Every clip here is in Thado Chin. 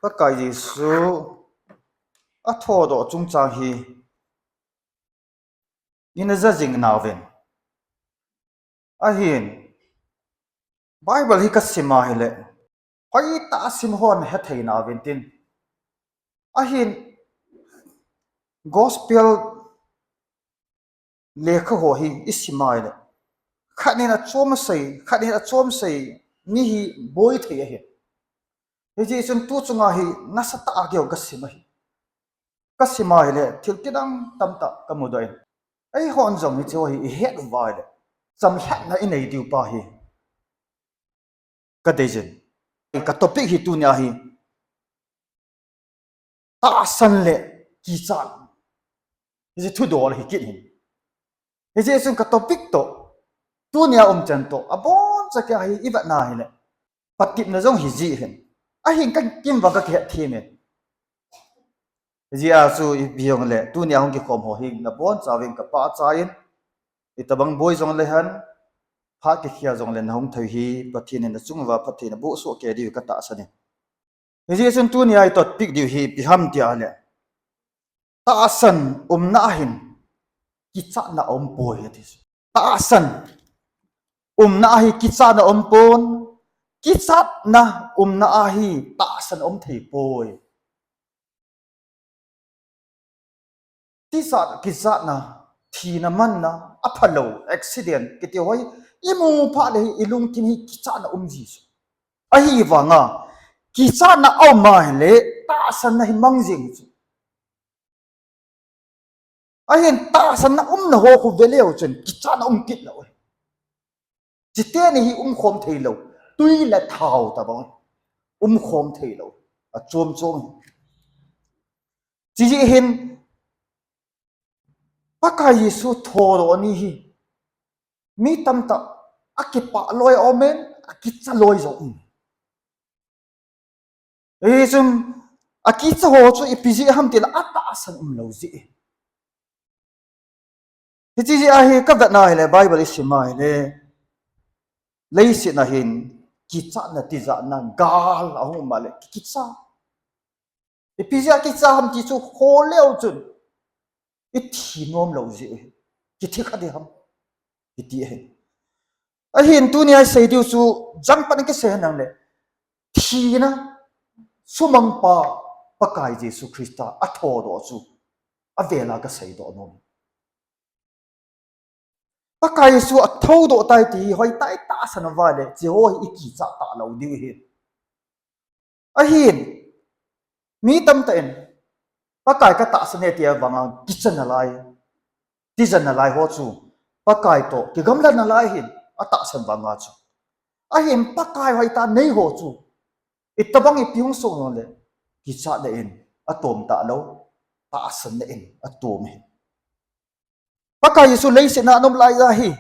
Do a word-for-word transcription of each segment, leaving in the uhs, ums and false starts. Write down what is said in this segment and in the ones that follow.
Pakai Jesu athodoh chungchang hi ina ja jing nauvin. Ahin, Bible hi kasim a hile, hoitah a sim hon hethei nauvin tin. Ahin, Gospel lekha ho hi isim a hile, khat in achom asei, khat in achom asei, mi hi boi thei ahi. Hijeh chun tu chunga hi nasatah a keiho kasim ahi. Kasim a hile, thil kidang tamtah kamudoh in. Eihon jong hiche ho hi ihet uva hile, chamlhatna inei diu pa hi kadei jin. Ka topic hi tunia hi tahsan le kichat. Hiche thudol hi kit hin. Hijeh chun ka topic toh, tunia umchan toh, abonchan kei a hi ivet na hile, patepna jong hiji hin. Ahin kakim vang kakihet them e. Hijeh a chu ipi hung le, tunia hung kikhom ho hi nabonchauvin kapachat in, itobang boi jongle hen, phat kikhel jongle nahung thei hi, Pathen in nachung uva phatthei naboh soh kei diu katahsan e. Hijeh chun tunia itopic diu hi ipi ham tia le, tahsan umna a hin kichatna aumpoi ati. Tahsan umna a hi kichatna aumpon, kichatna umna a hi tahsan aum thei poi. Tijat, kichatna, thina manna, aphalou, accident kiti ho hi imu phat le hi ilungthim hi kichatna um ji chu. Ahivanga kichatna aum a hile tahsanna hi mang jing chu. Ahin tahsanna umna ho khu veleu chun kichatna um kit lou. Chuteni hi umkhom theilou, twi le thao tabang umkhom theilou, achom chom hi. Chujeh hin Pakai Jesu thodoh ni hi mi tamtah akipah loi aumin, akicha loi jong um. Hichun akicha ho chu ipi jeh ham tile atahsan umlou jeh. Hiche jeh a hi kavet na hile, Bible isim a hile, leiset a hin kichatna, tijatna gal ahung um a le kicha. Ipi jeh a kicha ham ti chu kholeu chun ithi nomlou jeh hi. Kithi kha ding ham kiti ahi. Ahin tunia isei diu chu jangpat in kisei henlang le, thina sumangpa Pakai Jesu Christa athodoh chu avela kaseidoh nom. Pakai Jesu athodoh tai ti hi hoitah a itahsan uva le, hiche ho hi ikichat talou diu ahi. Ahin, mi tamtah in Pakai katahsan e tia vanga kicha nalai, tija nalai ho chu Pakai toh kigamla nalai ahin, atahsan vanga chu. Ahin Pakai hoitah a nei ho chu itobang ipi hung soh jongle kichatna in atom talou, tahsanna in atom ahi. Pakai Jesu leiset a ana um laiya hi,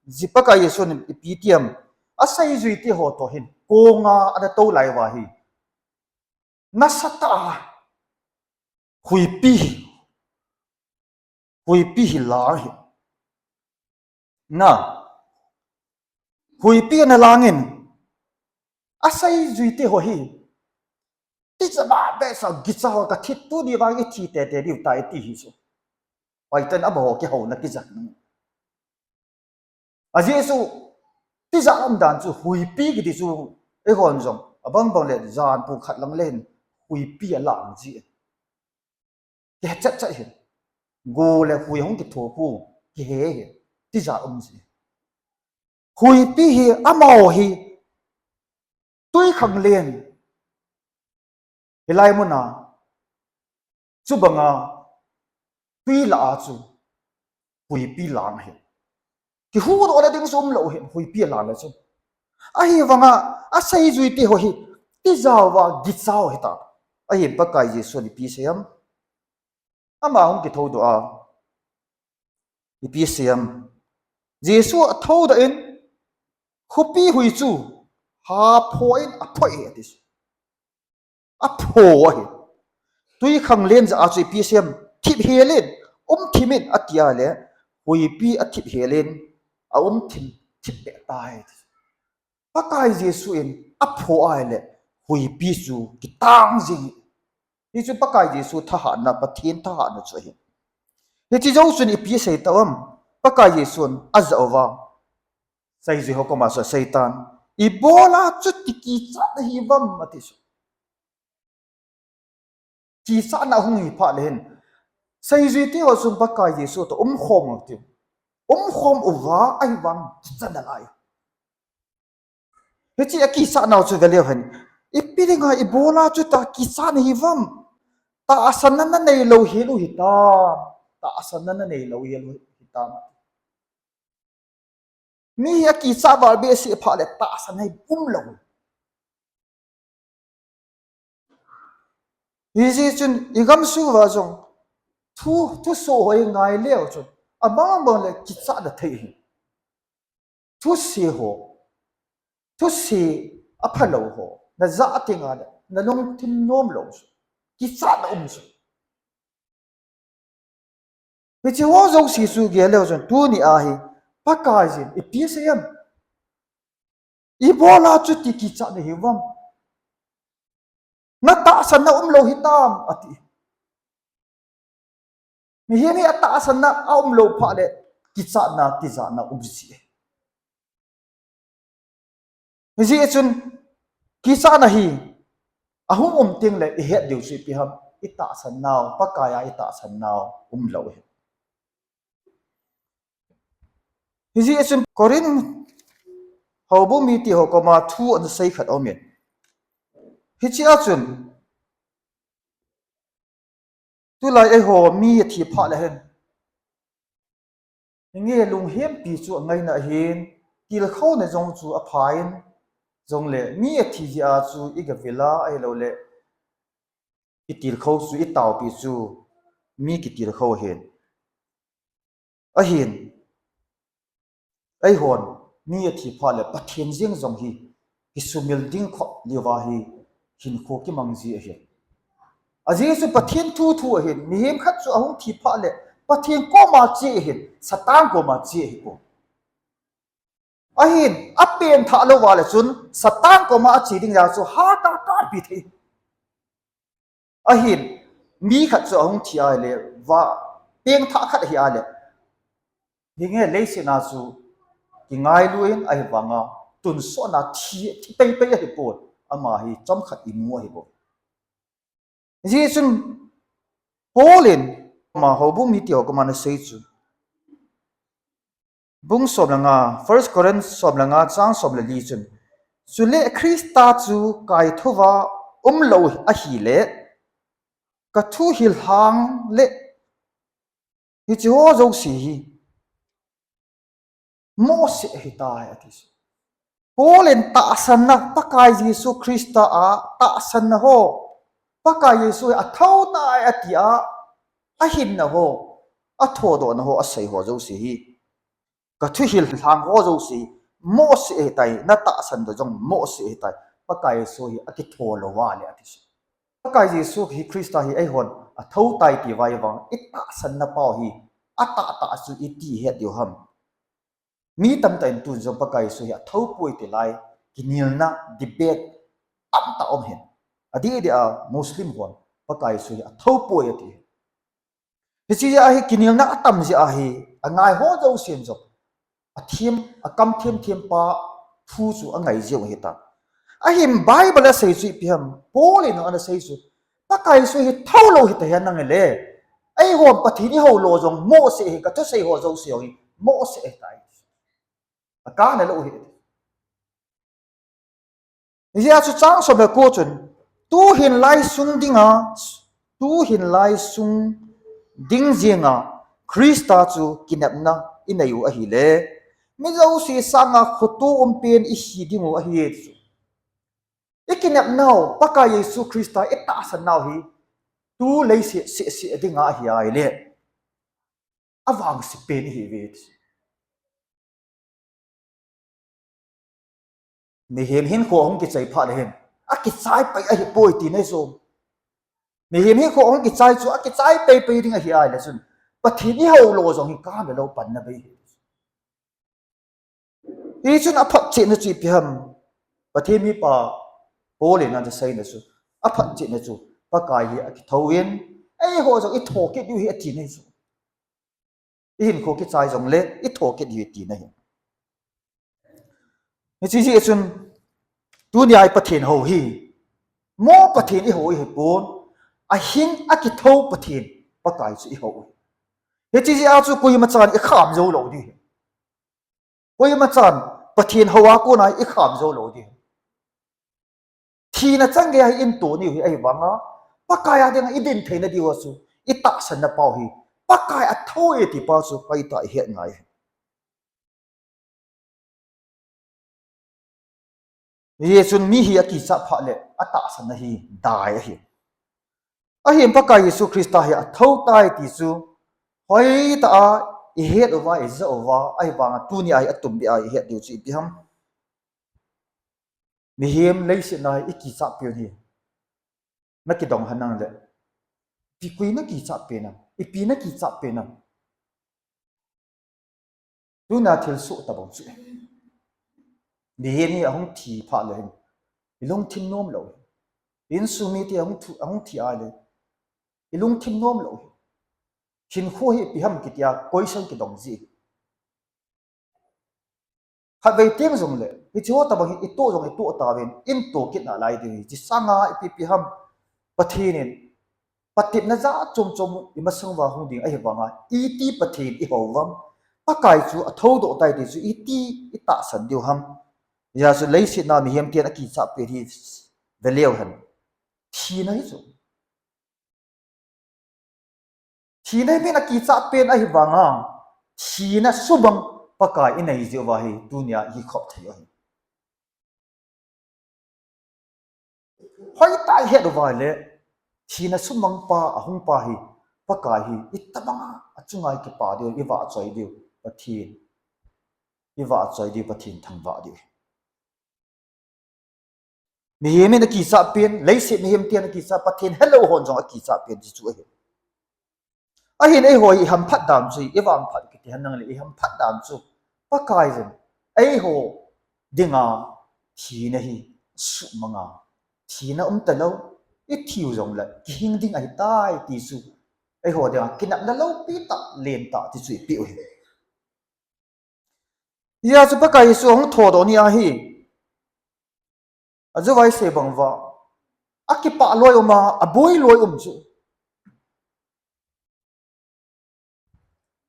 ji Pakai Jesun ipi ti ham, aseijuite ho toh hin konga ana tou lai uva hi, nasatah a huipi hi, huipi hi lang ahi. Na, huipi ana langin, aseijuite ho hi tija behseh a kicha ho, kathi tuni vang ithi tete diu tai ti hi chu. Hoitah in amaho kihouna kija. Ajeh chu tija umdan chu huipi kiti chu eihon jong abang bang le jan pung khat lang le hin huipi alang ji. Kihe chet chet hin. Go le hui hung kitho khu kihe hin. Tija um ji. Huipi hi amaho hi twikhanglen. Hilai muna chubanga twi lah a chu huipi lang ahi. Kihudoh le ding chu umlou ahi, huipi alang le chu. Ahivanga aseijuite ho hi tijauva kichau hita. Ahin Pakai Jesun ipi asei ham, ama hung kithoudoh a, ipi asei ham, Jesu athoudoh in, khopi hui chu hapho in aphoh e ati chu. Apho ahi. Twikhanglen jah a chu ipi asei ham, thip hel in, um thim in atia le, huipi athip hel in, aum thim, thip beh tai. Pakai Jesu in apho ahile, puipi chu kitang jing. Hichu Pakai Jesu thahatna, Pathen thahatna chu ahi. Hiche jou chun ipi asei tauvam? Pakai Jesun ajah uva, seijui ho koma chu aseitan, ibola chuti kichat nahiuvam ati chu. Kichatna hung hi phat le hin, seijui te ho chun Pakai Jesu toh umkhom u tiu. Umkhom uva ahivang kichat nalai. Hiche akichat nau chu veleu hen. Ipi dinga ibola chuti kichat nahiuvam? Tahsanna nanei lou hel u hitam. Tahsanna nanei lou hel u hitam. Mi hi akichat val behseh phat le tahsan hi umlou. Hijeh chun igamsung uva jong thu, thusoh ho ingai leu chun abang bang le kichat nathei hi. Thuse ho, thuse aphalou ho najah teng le nalungthim nom lou chu, kichat naum chu. Hiche ho jouse chu gel leu chun tuni a hi Pakaiyin ipi asei em? Ibola chuti kichat nahiuvam? Natahsanna umlou hitam ati. Mihem hi atahsanna aumlou phat le kichatna, tijatna um ji. Hijeh chun kichatna hi ahung um teng le ihet diu chu ipi ham? Itahsan nau, Pakaiya itahsan nau umlou hi. Hijeh chun Corinth houbung mite ho koma thu ana sei khat aumin. Hichea chun tulai eiho mi athi phat le hin, hinge lunghempi chu angaina ahin, tilkhouna jong chu aphan, jongle mi athi jeh a chu igavil a, ahiloule itilkhou chu, itaopi chu mi kitilkhou ahin. Ahin, eihon mi athi phat le Pathen jeng jong hi kisumil ding khop leuva hi hinkho kimang ji ahi. Ajeh chu Pathen thu thu ahin, mihem khat chu ahung thi phat le Pathen koma che ahin, Satan koma che ahipoi. Ahin, apengthah louva le chun Satan koma ache ding jeh chu hatah a kapi thei. Ahin, mi khat chu ahung thi ahile, va, pengthah khat ahi ahile, hinge leiset a chu kingailu in ahivanga tonsot a thi, thi peipei ahipon, ama hi chomkhat imu ahibou. Hijeh chun Paul in ama houbung mite ho koma ana sei chu, bung som le nga, First Corinth som le nga chang som le li chun, chule Christa chu kaithouva umlou ahile, kathu hilhang le hiche ho jouse hi mohseh ahitai ati chu. Paul in tahsanna, Pakai Jesu Christa a tahsanna ho, Pakai Jesu hi athoutai atia ahinna ho, athodohna ho, asei ho jouse hi, kathu hilhang ho jouse hi mohseh ahitai, natahsan toh jong mohseh ahitai. Pakai Jesu hi akitho louva le ati chu. Pakai Jesu hi Christa hi eihon athoutai tivai vang, itahsanna pau hi atahtah chu iti het diu ham? Mi tamtah in tun jong Pakai Jesu hi athoupoi tilai kinelna, debate tamtah um hin. Adeh deh a Muslim hon Pakai Jesu hi athoupoi ati. Hiche jeh a hi kinelna atam jeh a hi, angai ho jousen jong athem, akam themthem pa thu chu angai jeng u ahitan. Ahin Bible asei chu ipi ham? Paul in ana sei chu, Pakai Jesu hi thoulou hita hen nang le, eihon Pathen ihou lou jong mohseh ahi, kathusei ho jouse jong hi mohseh ahitai. Akana lou hi. Hijeh a chu chang som le ko chun, tuhin lai sung dinga, tuhin lai sung ding jenga Christa chu kinepna inei u ahile, mi jouse sanga khoto umpen ihi ding u ahi chu. Ikinepnau, Pakai Jesu Christa itahsan nau hi, tu leiset seh seh dinga ahi ahile, avangse pen ihiuve. Mihem hinkho ahung kichai phat le hin, akichai pai ahipoi ti nei som. Mihem hinkho ahung kichai chu akichai peipei ding ahi ahile chun, Pathen ihou lou jong hi kana lou panna bei hi. Hichun aphotchetna chu ipi ham? Pathen mipa Paul in ana seina chu, aphatchetna chu, Pakai hi akithouvin, eiho jong itho kit diu ahi atina ahi chu. Ihinkho kichai jongle, itho kit diu ahi tina ahi. Hiche jeh chun, tunia i Pathen hou hi, mo Pathen ihou ahipon, ahin akithou Pathen, Pakai chu ihou ahi. Hiche jeh a chu koima chan ikham jou lou ding ahi. Koima chan Pathen hou a kona ikham jou lou ding ahi. Thina changeiya hi into niu ahi, ahivanga Pakai a dinga idin theina diuva chu itahsanna pau hi Pakai athou e ti pa chu hoitah a ihet ngai ahi. Hijeh chun mi hi akichat phat le atahsanna hi dai ahi. Ahin Pakai Jesu Christa hi athou tai ti chu hoitah a ihet uva, ija uva, ahivanga tunia hi atumbeh a ihet diu chu ipi ham? Mihem leiset a hi ikichat pen hi nakidong henlang le, ipi koi nakichat pen am, ipi nakichat pen am? Tuna thilsoh tabang chu, mihem hi ahung thi phat le hin ilungthim nom lou ahi. Insung mite ahung thu, ahung thi a le ilungthim nom lou ahi. Hinkho hi ipi ham kitia question kidong ji. Khatvei teng jongle, hicheho tabang hi itoh jong itoh tauvin, into kit nalai diu ahi. Hiche sanga ipi ipi ham, Pathen in patepna jat chom chom imasang uva hung ding ahivanga, iti Pathen ihou uvam, Pakai chu athoudoh tai ti chu iti itahsan diu ham? Hijeh chun leiset a mihem ten akichat pen hi veleu hen, thina ahi chu. Thina hi mihem akichat pen ahivanga, thina sumang Pakai inei jeh uva hi tunia ikikhop thei u ahi. Hoitah a ihet uva le, thina sumang pa, ahung pa hi, Pakai hi itobanga achunga ikipa diu, ivahchoi diu, Pathen, ivahchoi diu, Pathen thangvah diu ahi. Mihem in akichat pen, leiset mihem ten akichat, Pathen helou hon jong akichat pen chu chu ahi. Ahin eiho ihamphat dan chu, ivangphat kiti henlang le ihamphat dan chu, Pakai jong eiho dinga thina hi sumanga, thina umtalou, ithiu jongle kihing ding ahitai ti chu, eiho dinga kinepna loupi tah, lentah ti chu ipeh u ahi. Hijeh chun Pakai Jesu ahung thoudoh nia hi, ajouva isei bang uva, akipah loi um a, aboi loi um chu,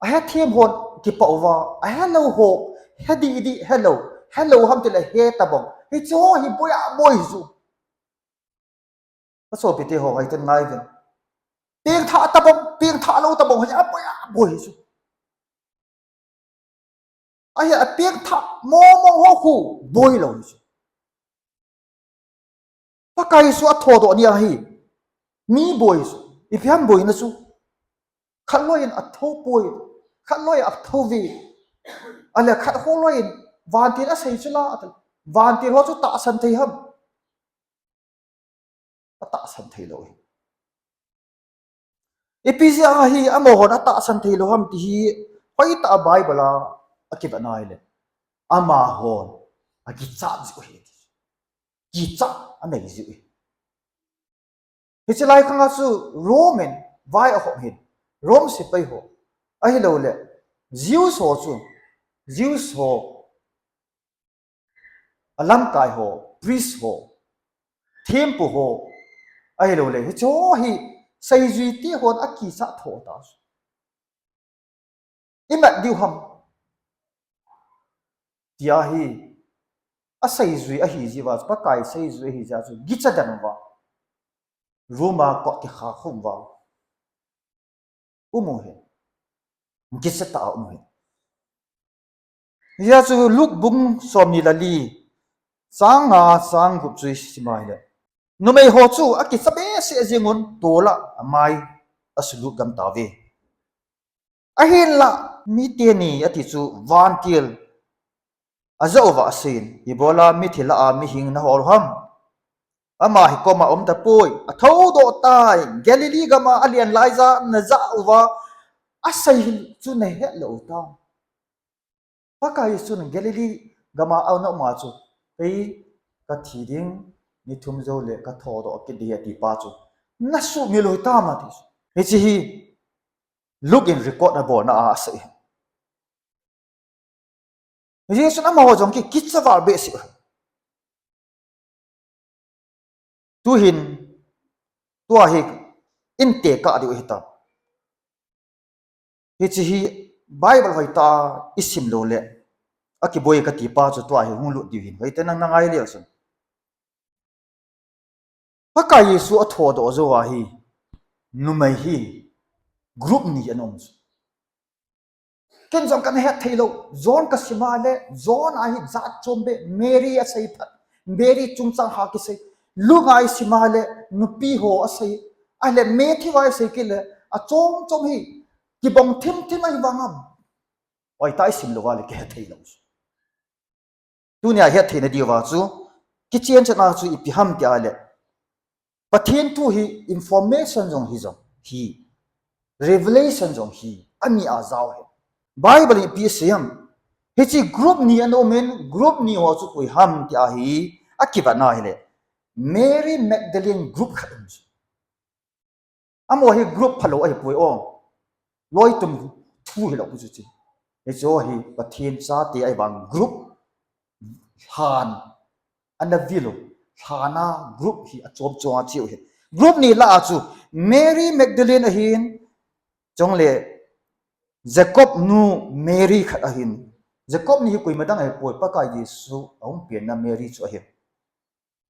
ahethem hon kipah uva, ahelou ho, he didi, helou, helou ham tile he tabang, hicheho hi boi aboi chu. Kasopite ho, ngaito ngai uvin. Pengthah tabang, pengthah lou tabang hi aboi aboi chu. Ahi, apengthah mong mong ho khu boi lou chu. Pakai Jesu athoudoh nia hi, mi boi chu, ipi ham boina chu? Khat loiyin athou poi, khat loiyin athou ve. Ahile khat ho loiyin vantil asei chu la, vantil ho chu tahsan thei ham? Atahsan theilou ahi. Ipi jeh a hi amahon atahsan theilou ham ti hi, hoitah a Bible a akivet nai le, amahon akichat jiu ahi. Kichat anei jiu ahi. Hiche lai khanga chu Rome in vai ahom hin, Rome sepai ho, ahiloule Jews ho chu, Jews ho, alamkai ho, priest ho, thempu ho, ahiloule hicheho hi seijui te hon akichat tho ta chu, imat diu ham tia hi, aseijui ahi jeh uva chu, Pakai seijui ahi jeh a chu gicha dang uva, Rome a kot kikha khum uva um u ahi. Gicha tah a um u ahi. Hijeh chun Luke bung somni le li, chang nga, chang gup chu isim a ahile, numei ho chu akicha behseh jengun tol a amai asulut gam tauve. Ahinla miteni ati chu vantil ajah uva aseiyin, ibola mithi lah a mihing nahol u ham? Ama hi koma um tapoi, athoudoh tai, Galilee gam a alen laija najah uva asei hi chu nahet lou u tam? Pakai Jesun Galilee gam a ana um a chu, kei kathi ding, ni thum jou le ka thodoh kit ding ahi ati pa chu. Na sumil u hitam ati. Hiche hi Luke in record abolna a asei. Jesun amaho jong ki, kicha val behseh. Tuhin, tua hi, in tekah diu hitam. Hiche hi, Bible hoitah a isim lou le, akiboi kati pa chu tua hi hung lut diu hin. Hoitah nang na ngai leu chun. Pakai Jesu athodoh jou a hi, numei hi, group ni ana um chu. Ken jong kana het thei lou, John ka sim a le, John a hi jat chom beh, Mary asei phat, Mary chungchang a kisei, Luke a isim a le, nupi ho asei, ahile Matthew a isei kit le, achom chom hi, kibang thim thim ahi vang a, hoitah isim lou va le kihet thei lou. Tunia het theina diuva chu, kichen chan a chu ipi ham tia le, Pathen thu hi information jong hi jong hi, revelation jong hi, ani a jao hi. Bible in ipi asei ham, hiche group ni ana um in, group ni ho chu koi ham tia hi, akivat na hile, Mary Magdalene group khat um chu. Amaho hi group phalou ahipoi o. Loitum thu hilou pu chu chi. Hiche hi Pathen chate ahi vang group lhan ana vil u. Lhan a group hi achom chom a cheu hi. Group ni lah a chu Mary Magdalene ahin, chule Jacob nu Mary khat ahin. Jacob ni hi koima dang ahipoi, Pakai Jesu ahung penna Mary chu ahin.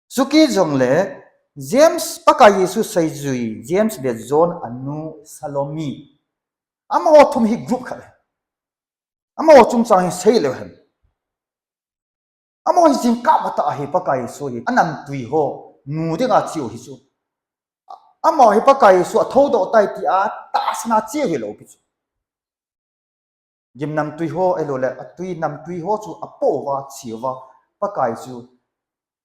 Chuti jongle, James, Pakai Jesu seijui, James le John anu Salome. Amaho thum hi group khat. Amaho chungchang hi seileu hen. Amaho hi jingkah matah ahi Pakai Jesu hi. Anamtui ho, nu dinga cheu hi chu. Amaho hi Pakai Jesu athoudoh tai tia tahsan a cheu hilou pi chu. Gimnamtui ho, ahilouleh, atui namtui ho chu apo uva, acheu uva, Pakai chu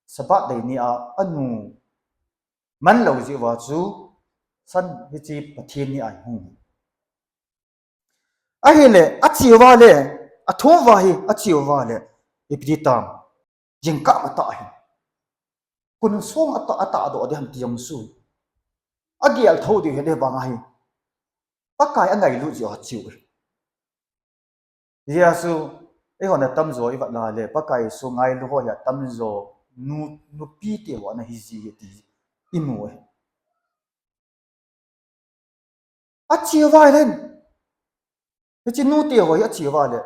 Sabbath dei nia anu manlou jeh uva chu, san hiche Pathen ni ahi hung. Ahile, acheu uva le, athum uva hi, acheu uva le, ipi ti tam. Jingkah matah ahi. Kum sung atah, atahdoh ding ham ti jong chu. Agel thou diu hi dei vang ahi. Pakai angailut jeh a cheu ahi. Jesu, eihon atamjo ivet le, Pakai Jesu ngailu ho hi atamjo, nu, nupi te ho ana hi ji ti imu ahi. Acheu uva len. Hiche nu te ho hi acheu uva le.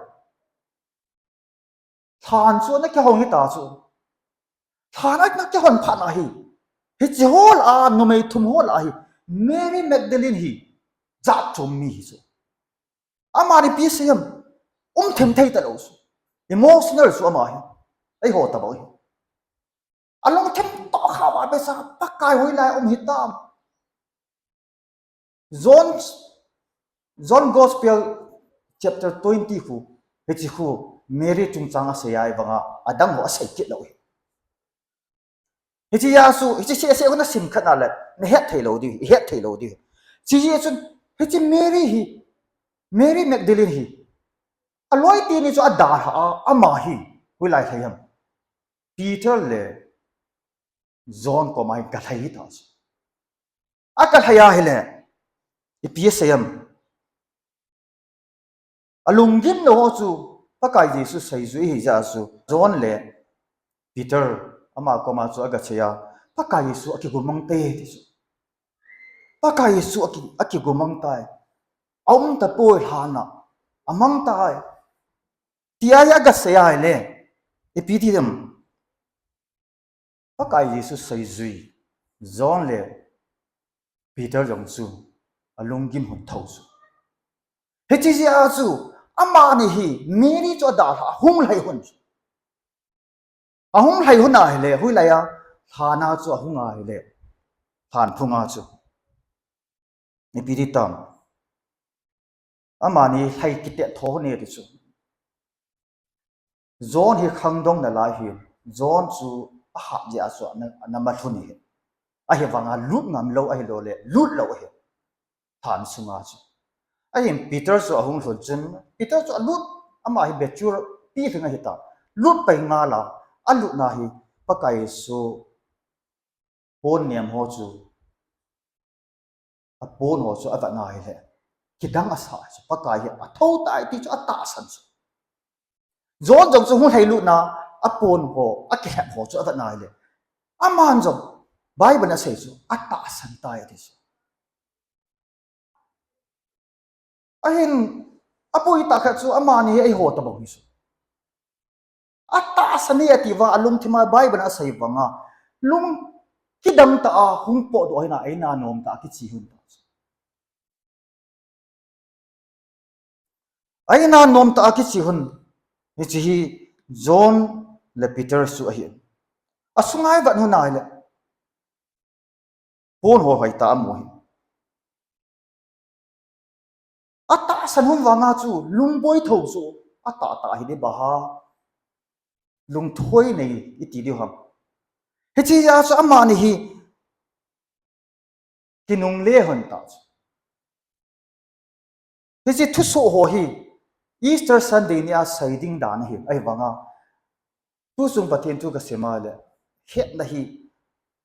Lhan chu ana kihong hita chu. Lhan ana kihon phat na hi. Hiche ho lah a, numei thum ho lah a hi. Mary Magdalene hi. Jat chom mi hi chu. Amani ipi asei ham. Um thim thei talou chu. Emotional chu ama hi. Eiho tabang hi. Alungthim toh kha uva behseh a Pakai hoilai a um hitam. John, John Gospel chapter twenty khu, hiche khu, Mary chungchang asei ahi vang a, adang ho asei kit lou hi. Hiche Jesu, hiche seh seh khu nasim khat na le, nahet thei lou diu, ihet thei lou diu. Hiche Jesu, hiche Mary hi, Mary Magdalene hi, aloi teni chu adalha a, ama hi, hoilai lhai ham. Peter le John koma hi galhai hita chu. Agalhai ahile, ipi asei ham. Alunggim lou ho chu, Pakai Jesu seijui ahi jeh a chu, John le Peter, ama koma chu agasei a, Pakai Jesu akigumang tai ti chu. Pakai Jesu aki, akigumang tai. Aum tapoi lhan a, amang tai. Tia hi agasei ahile, ipi ti dem. Pakai Jesu seijui, John le Peter jong chu, alunggim hon thou chu. Hiche jeh a chu, amani hi, Mary chu adalha, ahung lhai hon chu. Ahung lhai hon ahile, hoilai a, lhan a chu ahung ahile, lhan phung a chu. Ipi ti tam. Amani lhai kitet tho hon e ti chu. John hi khangdong nalai hi, John chu ahap jeh a chu ana, ana malhun hi. Ahivang a lut ngam lou ahilouleh, lut lou ahi. Lhan sunga chu. Ahin Peter chu ahung lhun chun, Peter chu alut, ama hi mature pi lhing ahi ta. Lut pai ngal a, alutna hi Pakai Jesu pon nem ho chu, apon ho chu avet na ahile, kidang asa chu, Pakai hi athou tai ti chu atahsan chu. John jong chu hung lhai lutna, apon ho, akilhep ho chu avet na ahile, aman jong Bible in asei chu atahsan tai ati chu. Ahin, aboi tah khat chu amani hi eiho tabang hi chu. Atahsan e ati uva, alungthim a Bible in asei banga, lung kidang tah a hung potdoh hina, eina nom tah a kiche hon tah chu. Eina nom tah a kiche hon, hiche hi John le Peter chu ahi. Asunga ivet hon ahile, pon ho hoitah a amu hi. Atahsan hon vanga chu lungboi tho chu atahtah hi ding, baha lungthoi nei iti diu ham. Hiche a chu amani hi kinungle hon tah chu. Hiche thusoh ho hi Easter Sunday nia sei ding dan ahi, ahivanga tuchung Pathen thu kasima le, hetna hi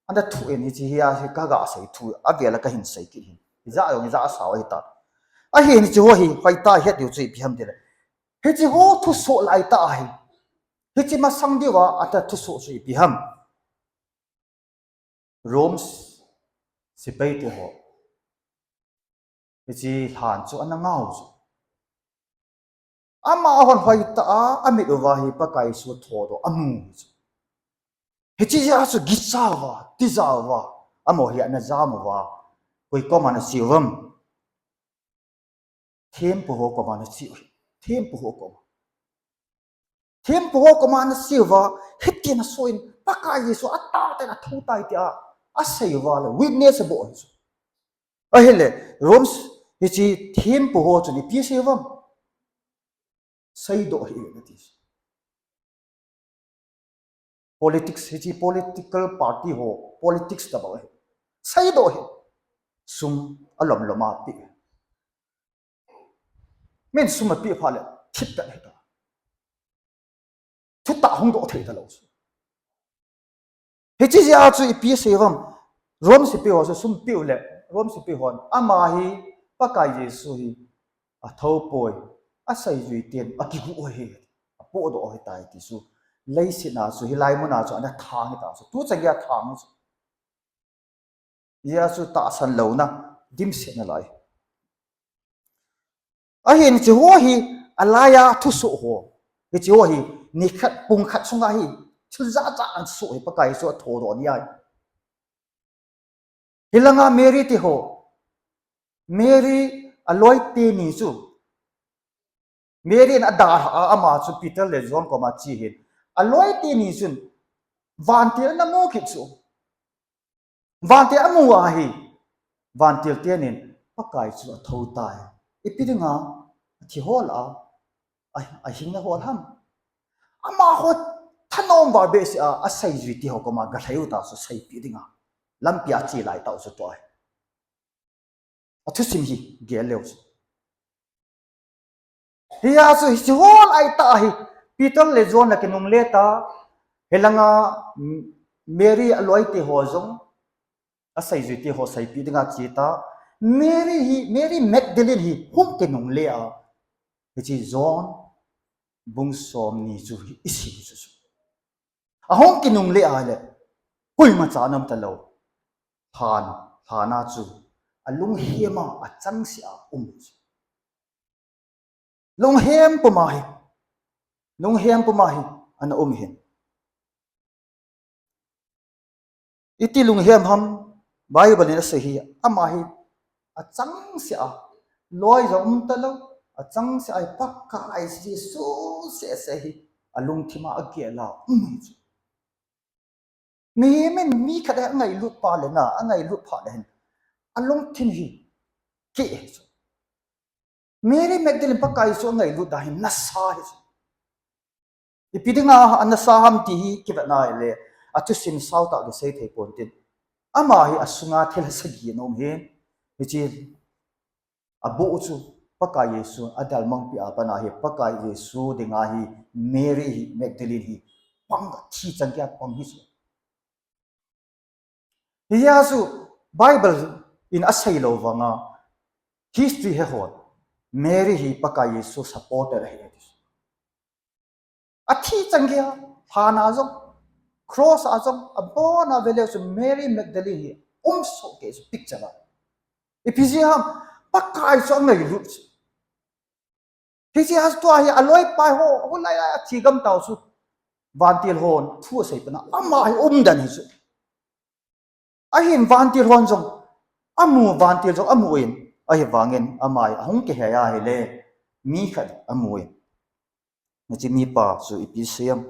ana thu in, hiche hi a hi kaga sei thu, avel a kahin sei kit hin. Ijat jong ijat asao ahitan. Ahin hiche ho hi hoitah het diu chu ipi ham tile, hiche ho thusoh laitah ahi. Hiche masang diuva athusoh chu ipi ham. Rome sepai te ho, hiche lhan chu ana ngah u chu, amahon hoitah a amit uva hi Pakai Jesu thodoh amu chu. Hiche jeh a chu gicha uva, tija uva, amaho hi ana jam uva, koi koma ana che uvem? Thempu ho koma ana che u hi. Thempu ho koma. Thempu ho koma ana che uva, hitin asoh in, Pakai Jesu atahtah in athou tai tia asei uva le, witness abol u chu. Ahile, Rome, hiche thempu ho chun ipi asei uvem? Seidoh hih un ati chu. Politics, hiche political party ho politics tabang ahi. Seidoh hih un. Sum alom lom a pe. Min sum ape phat le thip pet hita. Thutah hung doh thei talou chu. Hiche jeh a chu ipi asei uvem? Rome sepai ho chu sum pe u le, Rome sepai hon, ama hi Pakai Jesu hi athou poi, aseijui ten akigu u ahi, apohdoh u ahitai ti chu, leiset a chu hilai mun a chu ana thang hita chu, tuchan geiya thang chu. Hijeh a chu tahsan louna, dimset nalai. Ahin hiche ho hi, alai a thusoh ho, hiche ho hi nikhat pungkhat sunga hi thil jat jat ana soh hi, Pakai Jesu athodoh ni ahi. Hilanga Mary te ho, Mary aloi teni chu, Mary in adalhah a, ama chu Peter le John koma ache ahin, aloi teni chun vantil ana mu kit chu. Vantil amu ahi, vantil tenin, Pakai chu athou tai. Ipi dinga athi hol a, a, ahing na hol ham? Amaho thanom val behseh a, aseijui te ho koma galhai u ta chu seipeh dinga lampi a ache lai tah u chu tua hi. Athusim hi gel leu chu. Hijeh a chu hiche ho laitah hi, Peter le John la kinungle ta, hilanga Mary aloi te ho jong, aseijui te ho seipeh dinga ache ta, Mary hi, Mary Magdalene hi hung kinungle a, hiche John bung somni chu hi isi chu chu. Ahung kinungle a le, koima cha ana um talou. Lhan, lhan a chu, alunghem a, achangseh a um chu. Lunghem puma hi, lunghem puma hi, ana um hin. Iti lunghem ham, Bible in asei hi, ama hi, achangseh a, loi jong um talou, achangseh a hi Pakai Jesu seh seh hi, alungthim a agel a um hi chu. Mihem in mi khat a angailut phat le na, angailut phat le hin, alungthim hi, keh hi chu. Mary Magdalene Pakai Jesu angailut dan hi nasa hi chu. Ipi dinga anasa ham ti hi kivet na ahile, athusim sao tah kisei thei pon tin. Ama hi asunga thil sagi ana um hin. Hiche aboh chu Pakai Jesu adalmang peh a pat a hi Pakai Jesu dinga hi Mary hi Magdalene hi pang, thi chan geiya pang hi chu. Hijeh a chu Bible in asei lou vanga history he hon Mary hi Pakai Jesu supporter ahi ati. Athi chan geiya, lhan a jong, cross a jong, abon a veleu chu Mary Magdalene hi um soh kei chu picture a. Ipi jeh ham, Pakai chu angailut chu. Hijeh a chu tua hi aloipa ho, hoilai a athi gam tau chu. Vantil hon thu asei pan a, ama hi umden hi chu. Ahin vantil hon jong amu, vantil jong amu in, ahivangin ama hi ahung kihei ahile, mi khat amu in. Hiche mipa chu ipi sei em?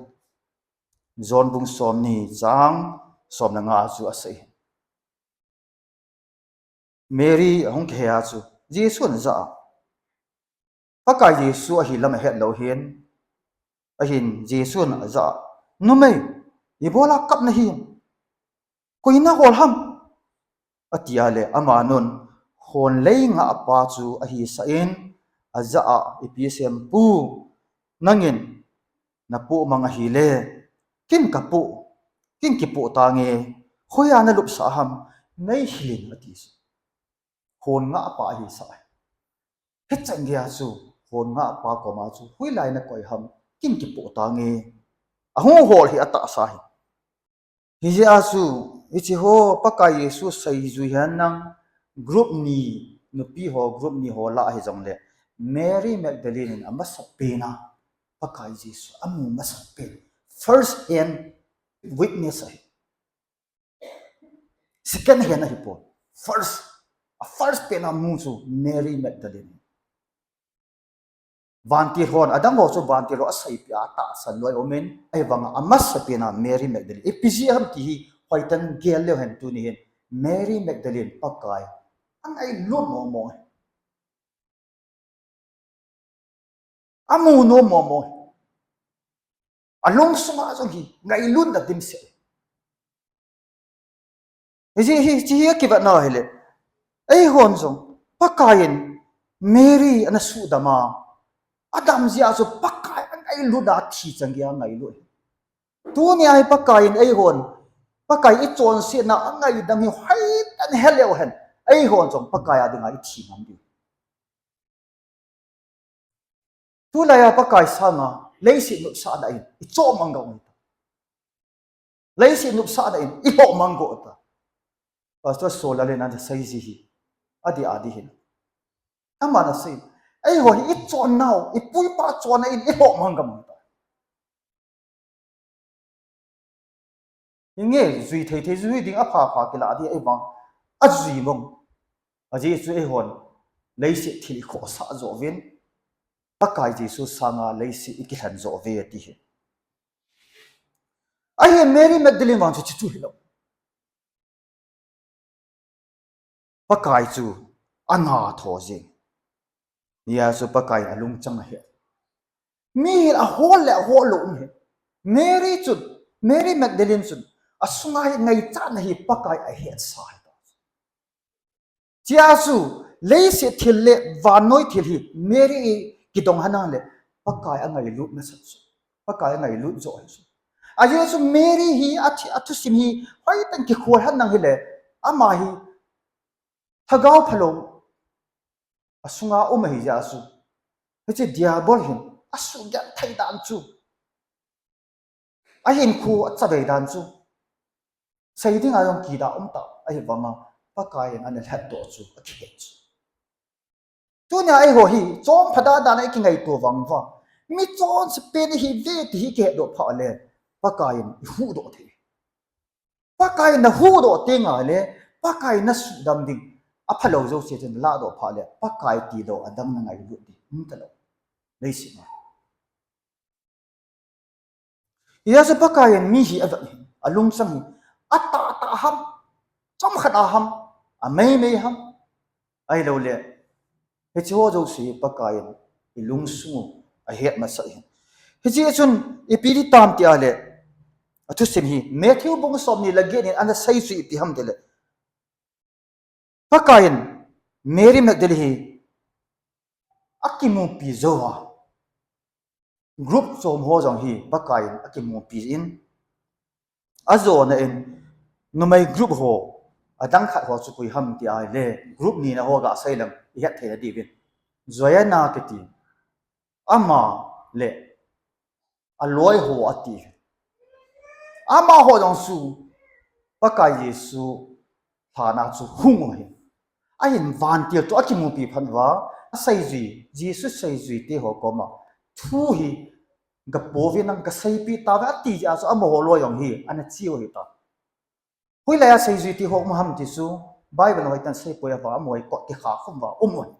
John bung somni chang som le nga a chu asei. Mary ahung kihei a chu Jesu ana ja a. Pakai Jesu ahi lam ahet lou hin, ahin Jesu'n ajah a, "Numei, ibola kap nahim? Koi nahol ham?" ati a le, amanun, "Hon lei ngahpa chu ahi sah in, ajah a, ipi asei em, Pu, nangin napoh mang ahile, ken kapoh, ken kipoh tange, hoiya nalupsah ham, neihil in," ati chu. Hon ngahpa ahi sah e. Hichan geiya chu, hon ngahpa koma chu, "Hoilai nakoi ham, ken kipoh tange." Ahung hol hi atahsa hi. Hijeh a chu, hiche ho, Pakai Jesu seijui hen lang, group ni, nupi ho, group ni ho lah hijongle, Mary Magdalene in amasapen a Pakai Jesu amu masapen. First hand witness ahi. Second hand ahipoi. First, a first pen a mu chu Mary Magdalene. Vantil hon, adang ho chu vantil ho aseipeh a, atahsan lou a um in, ahivanga amasapen a Mary Magdalene. Ipi jeh ham ti hi, hoitah in gel leu hen tuni hin, Mary Magdalene Pakai angailut mong mong e. Amu nom mong mong e. Alungsunga jong hi ngailutna dimset e. Hiche hi, hiche hi akivetna ahile, eihon jong, Pakai in Mary ana suhdam a, adam jeh a chu Pakai angailut a, athi chan geiya angailut e. Tunia hi Pakai in eihon, Pakai ichonsetna angaidam hi hoitah in heleu hen, eihon jong Pakai a dinga ithi ngam diu. Tulai a Pakai sanga leiset nopsahna in ichoh mang gam u hita. Leiset nopsahna in ilhoh mang gam u hita. Pastor Solal in ana seiji hi, adih adih hin, aman asei, eiho hi ichonnau, ipu ipa chonna in ilhoh mang gam u hita. Hinge, jui thei thei jui ding apha pha kilah ding ahivang, ajui mong. Ajeh chu eihon leiset thil ikhohsah joh uvin, Pakai Jesu sanga leiset ikilhen joh uve ati hi. Ahin Mary Magdalene vang chu chuchu hilou. Pakai chu ana tho jeng. Hijeh a chu Pakai in alungchang ahe. Mi hi ahol le ahol lou um ahi. Mary chun, Mary Magdalene chun, asunga hi ngaichatna hi Pakai ahetsah ahi. Hijeh a chu, leiset thil le vannoi thil hi Mary kidong henlang le, Pakai angailut nasat chu. Pakai angailut joh ahi chu. Ajeh chu Mary hi athi, athusim hi hoitah in kikhol henlang hile, ama hi lhagao phalou asunga um ahi jeh a chu, hiche Diabol hin asuhgenthei dan chu, ahinkho achavei dan chu, sei dinga jong kidah umtah ahivanga, Pakai in ana lhatdoh chu akihet chu. Tunia eiho hi chom phadah dan a ikingaito vang uva, mi chonsepen ihiuve ti hi kihetdoh phat le, Pakai in ihuhdoh thei. Pakai in nahuhdoh tengle, Pakai nasuhdam ding, aphalou jouse chu nalahdoh phat le, Pakai tilou adang nangailut ding umtalou. Leiset a. Hijeh a chu Pakai in mi hi avet hi, alungsang hi, atahtah ham, chomkhat a ham, ameimei ham, ahiloule, hicheho jouse hi Pakai in ilungsung u ahet masat ahi. Hiche chun ipi ti tam tile, athusim hi Matthew bung somni le get in ana sei chu ipi ham tile, Pakai in Mary Magdalene hi akimupi jouva, group chom ho jong hi Pakai in akimupi in, ajona in numei group ho, Adang khat ho chu koi ham ti ahile, group nina ho gasei leng ihet thei na diuvin. Joanna kiti. Ama le aloi ho ati. Amaho jong chu Pakai Jesu lhana chu hung u ahi. Ahin vantil toh akimupi phat uva, aseijui, Jesu seijui te ho koma, thu hi gapouvin lang gaseipeh tauve ati jeh a chu amaho loi jong hi ana che u ahitai. Hoilai a seijui te ho um ham ti chu, Bible in hoitah in seipoi, avang amaho hi kot kikha khum uva um u ahi.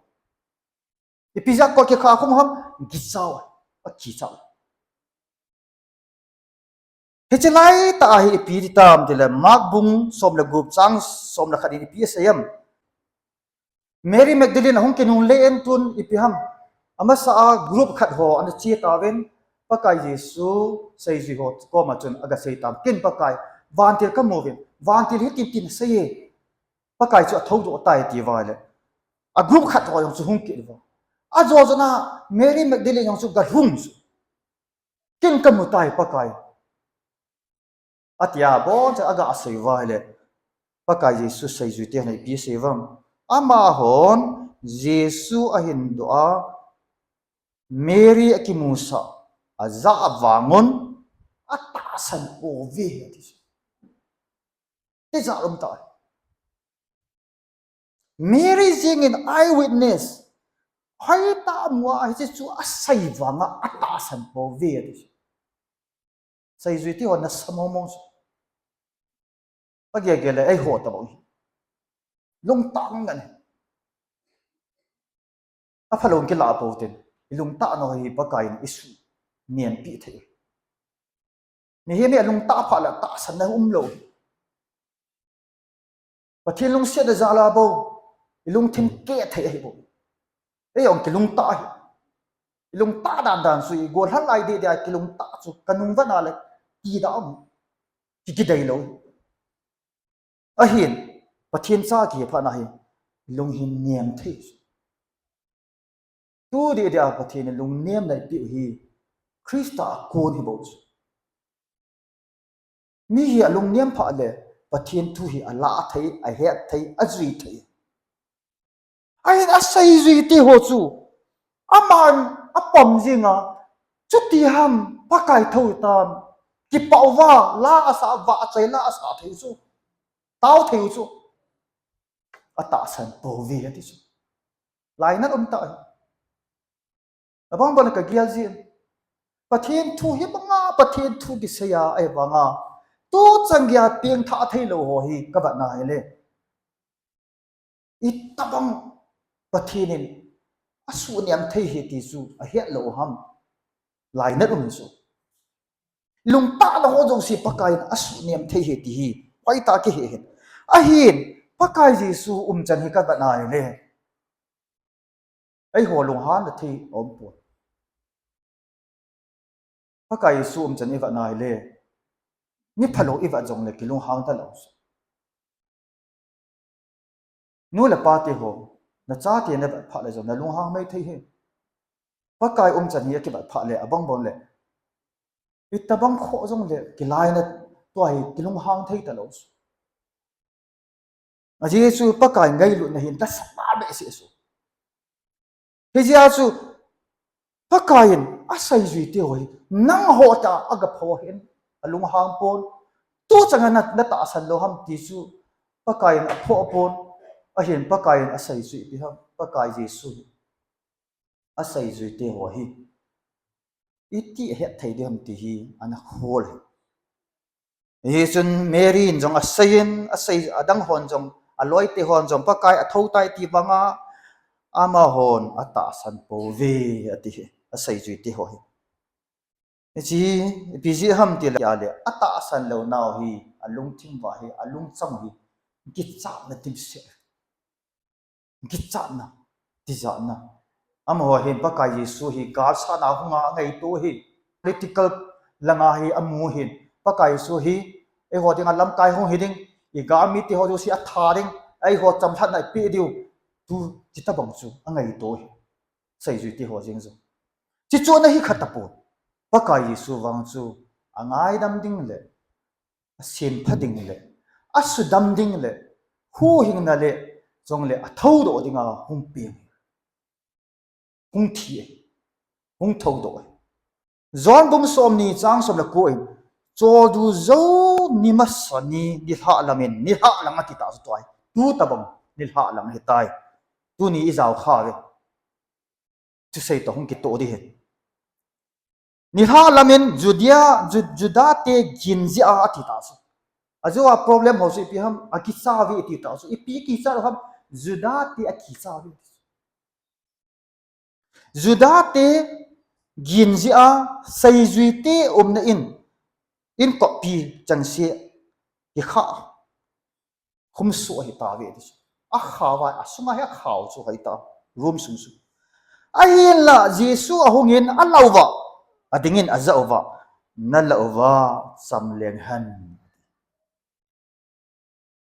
Ipi jeh a kot kikha khum ham, kicha u, akicha u. Hiche laitah a hi ipi ti tam tile, Mark bung som le gup chang som le khat in ipi asei em? Mary Magdalene ahung kinungle in tun ipi ham? Amasa a group khat ho ana che tauvin, Pakai Jesu seijui ho koma chun agasei tam, ken Pakai, vantil kamu uvin, vantil hitin tin asei e. Pakai chu athoudoh tai ati uva le, a group khat ho jong chu hung kit uva. Ajo jona Mary Magdalene jong chu galhung chu, ken kamu tai Pakai, atia aboncha agasei uva le, Pakai Jesu seijui te hon ipi asei uvem? Amahon Jesu ahin doh a, Mary akimusah ajah vangun atahsan pouve ati chu. Tijat um tah. Mary jeng in eyewitness, hoitah a amu a, hiche chu asei vanga atahsan pouve ati chu. Seijui te ho nasa mong mong chu. Agel gel le eiho tabang hi lungtah ngen. Aphalou kilah pou tin, ilungtah nau hi Pakai in asuhnem peh thei. Mihem hi alungtah phat le tahsanna umlou. Pathen lungsetna jal a bou ilungthim keh thei ahibou. Ei jong kilungtah hi. Ilungtah dan dan chu igol lhal lai deh deh a kilungtah chu kanung vana le kida um. Ki, kidei lou. Ahin, Pathen cha kihi phat na hi, lung hi nem thei chu. Tu deh deh a Pathen in lungnemna eipeh u hi, Christa a kon hibou chu. Mi hi alungnem phat le, Pathen thu hi alah thei, ahet thei, ajui thei. Ahin aseijui te ho chu, aman apom jing a, chuti ham, Pakai thou tam, kipah uva, la asah, vahchoi la asah thei u chu, tao thei u chu, atahsan pouve ati chu. Lainat um tah hi. Abang bang kagel jin. Pathen thu hi banga, Pathen thu kisei a, ahivanga tu chan geiya pengthah theilou ho hi kavet na hile, itobang Pathen in asuhnem thei hi ti chu ahet lou ham? Lainat um chu. Lungtah lou ho jouse Pakai in asuhnem thei hi ti hi hoitah kihe hin. Ahin, Pakai Jesu umchan hi kavet na hile, eiho lunghan na thei aumpon. Pakai Jesu umchan ivet na hile, mi phalou ivet jongle kilunghang talou. Nu le pa teho, nachate navet phat le jong nalunghang mai thei hi. Pakai umchan hi akivet phat le abang bang le, itobang khoh jongle kilainat tua hi kilunghang thei talou. Ajeh chu Pakai ngailutna hin tahsan behseh chu. Hijeh a chu Pakai in aseijui teho hi nangho tah a agapho hin alunghang pon. Tu chan a na, natahsan lou ham ti chu Pakai in aphoh pon. Ahin Pakai in aseijui ipi ham? Pakai Jesu hi aseijui teho hi iti ahet thei ding ham ti hi ana khol hi. Hichun Mary in jong asei in, asei adang hon jong, aloi te hon jong Pakai athou tai ti banga amahon atahsan pouve ati hi, aseijui teho hi. Hiche hi ipi jeh ham tile, atahsan lou nau hi alungthim uva hi, alungchang u hi kichatna dimset. Kichatna, tijatna. Amaho hin Pakai Jesu hi galsatna hunga angaito hi, political langa hi amu hin, Pakai Jesu hi eiho dinga lamkai hung hi ding, igalmi teho jouse atha ding, eiho chamlhatna ipeh diu, tu, ti tobang chu angaito hi. Seijui teho jeng jong. Chuche chu ana hi kha tapon. Pakai Jesu vang chu angaidam ding le, asenpha ding le, asudam ding le, Huhhingna le jongle athoudoh dinga hung peng, hung thi, hung thoudoh. John bung somni chang som le ko in, choldo jou ni masa ni nilhah lamin, nilhah lang ati tah chu tua hi. Tu tabang nilhah lang ahitai. Tuni ijao kha uve. Thusei toh hung kitoh ding ahi. Nilhah lamin Judea, Ju-, Juda te gin jeh a ati tah chu. Ajeh a problem ho chu ipi ham, akicha uve ati tah chu. Ipi kicha ham, Juda te akicha uve. Juda te gin jeh a seijui te umna in, inkoppi chengse kikhah khum soh ahitauve ti chu. Akhau a, asunga hi akhau chu ahita, room sung chu. Ahinla Jesu ahungin alah uva, adingin ajah uva, nalah uva cham leng hen.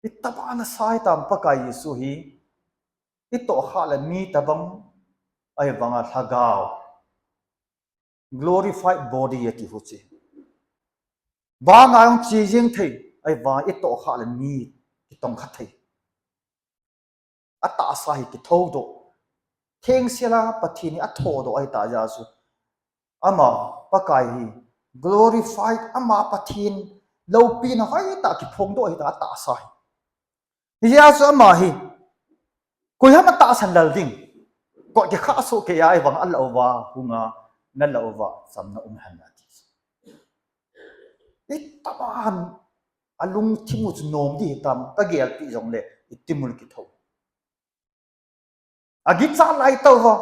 Itobang ana sa hitam Pakai Jesu hi, itohkhah le mi tobang ahivanga lhagao, glorified body ati hu chu. Banga jong che jeng thei, ahivanga itohkhah le mi kitongkha thei. Atahsa hi kithoudoh. Thengsel a Pathen hi athoudoh ahitah jeh a chu, ama Pakai hi glorified, ama Pathen loupina hoitah kiphongdoh ahitah atahsa hi. Hijeh a chu ama hi koiham atahsan lel ding. Kot kikhah soh kei a ahivang alah uva hunga, nalah uva chamna um hen ati. Itobang alungthim u chu nom ding hitam, kagelpeh jongle itimul kithou. Akichat laitah uva,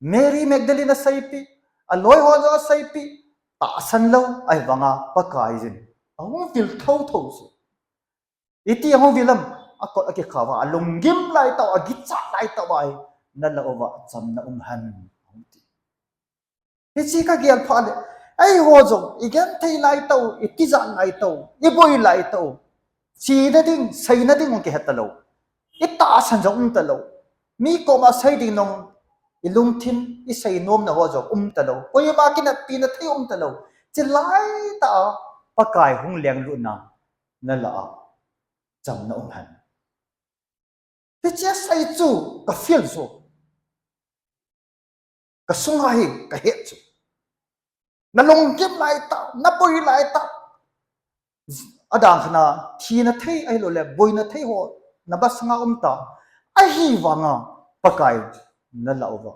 Mary Magdalene aseipeh, aloi ho jong aseipeh, tahsan lou ahivanga Pakai jin ahung vil thouthou chu. Iti ahung vil ham, akot akikhah uva, alunggim laitah uva, akichat laitah uva hi, nalah uva chamna um hen, ahung ti. Hiche kagel phat le, eiho jong igenthei laitah u, itijat laitah u, iboi laitah u, chena ding, seina ding jong kihe talou, itahsan jong um talou, mi koma sei ding jong, ilungthim isei nomna ho jong um talou, koima kinappina thei um talou, chulaitah a Pakai hung lenglutna nalah a chamna um hen. Hiche asei chu kafeel chu, kasunga hi kahet chu. Nalunggim laitah, naboi laitah, adang khat a thina thei ahiloule boina thei ho namasanga um ta, ahivanga Pakai nalah uva,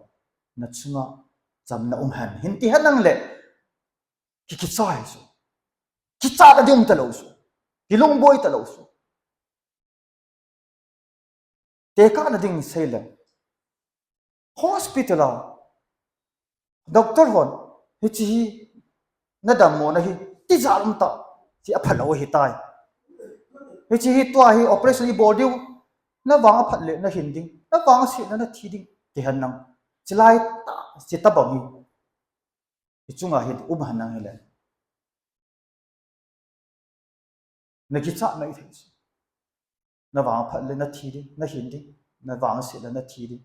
nachunga chamna um hen, hin ti hen nangle, kikicha hi chu. Kichatna ding um talou chu. Kilungboi talou chu. Tekahna ding seileng, hospital a doctor hon, hiche hi nadammo nahi, tijat um tah, hiche aphalou ahitai. Hiche hi tua hi operation ibol diu, navang aphat le nahin ding, navang aset le nathi ding, ti hen nang. Chulai tah, hiche tobang hi ichunga hin um hen nang hile, nakichat maithei chu. Navang aphat le nathi ding, nahin ding, navang aset le nathi ding.